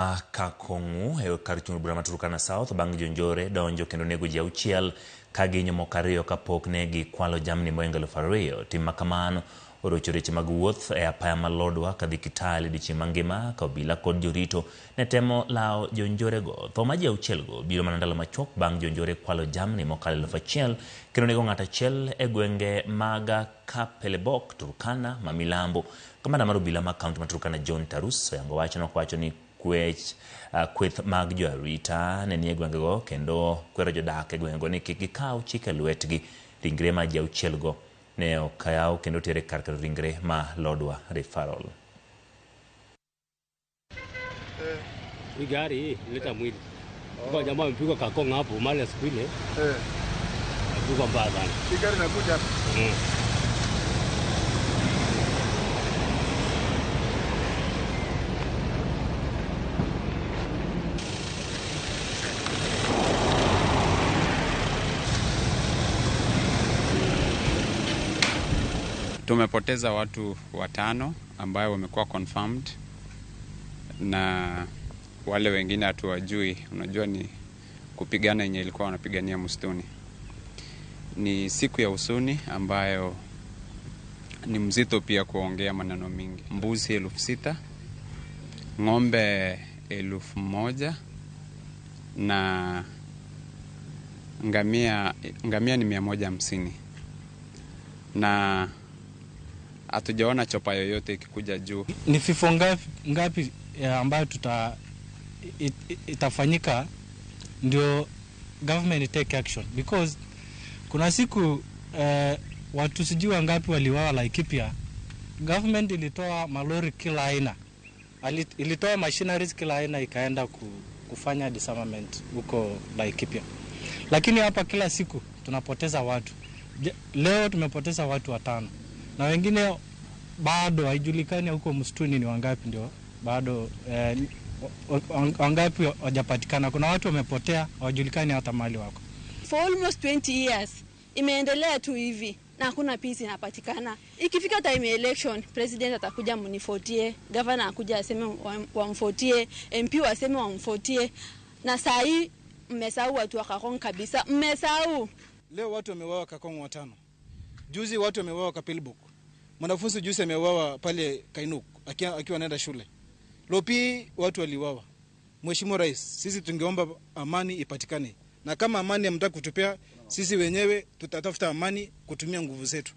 Kakong'u e kar chung' bura ma Turkana South bang' jonjore donjo kendo nego ji auchiel ka gihinyo moko ariyo kapok ne gikwalo jamni mohingo 2,000. Tim ma kamano orocho weche mag wuoth e apaya ma Lodwar kadhi Kitale odiochieng' mangima ka obila kod jorito ne temo lawo jonjorego. Tho ma ji auchielgo biro mana ndalo machuok bang' jonjore kwalo jamni mokalo 1,000 kendo nego ng'ato achiel e gwenge mag Kapelebok, Turkana ma Milambo. Kamanda mar obila ma kaunti ma Turkana John Tarus oyango wachno kowacho ni kweth mag joarita ne nie gwengego kendo kwero jodak e gwengego ni kik gikaw chik e lwetgi. Ringre ma ji auchielgo ne okaw kendo oter e kar kano ringre ma Lodwar Referral. Hii gari ileta mwili. Kwa jamaa amepigwa Kakong hapo mali ya siku ile. Amepigwa mbaya sana. Hii gari inakuja hapa. Tumepoteza watu watano ambayo wamekuwa confirmed na wale wengine hatuwajui. Unajua ni kupigana yenye ilikuwa wanapigania msituni. Ni siku ya huzuni ambayo ni mzito pia kuongea maneno mingi. Mbuzi 6,000, ng'ombe 1,000 na ngamia ni 150. Na hatujaona chopa yoyote ikikuja juu. Ni vifo ngapi ambayo itafanyika ndio government take action? Because kuna siku watu sijui wangapi waliuawa Laikipia. Government ilitoa malori kila aina, ilitoa machineries kila aina ikaenda kufanya disarmament huko Laikipia. Lakini hapa kila siku tunapoteza watu. Leo tumepoteza watu watano na wengine bado haijulikani huko msituni ni wangapi ndio bado wangapi hawajapatikana. Kuna watu wamepotea hawajulikani hata mahali wako. For almost 20 years imeendelea tu hivi na hakuna peace inapatikana. Ikifika time ya election, president atakuja mnifotie, governor akuja aseme wamfotie, MP waseme wamfotie. Na saa hii mmesahau watu wa Kakong kabisa, mmesahau. Leo watu wameuawa Kakong watano. Juzi watu wameuawa Kapelbuk. Mwanafunzi juzi ameuawa pale Kainuk akiwa anaenda shule. Lopi watu waliuawa. Mheshimiwa Rais, sisi tungeomba amani ipatikane. Na kama amani hamtaki kutupea, sisi wenyewe tutatafuta amani kutumia nguvu zetu.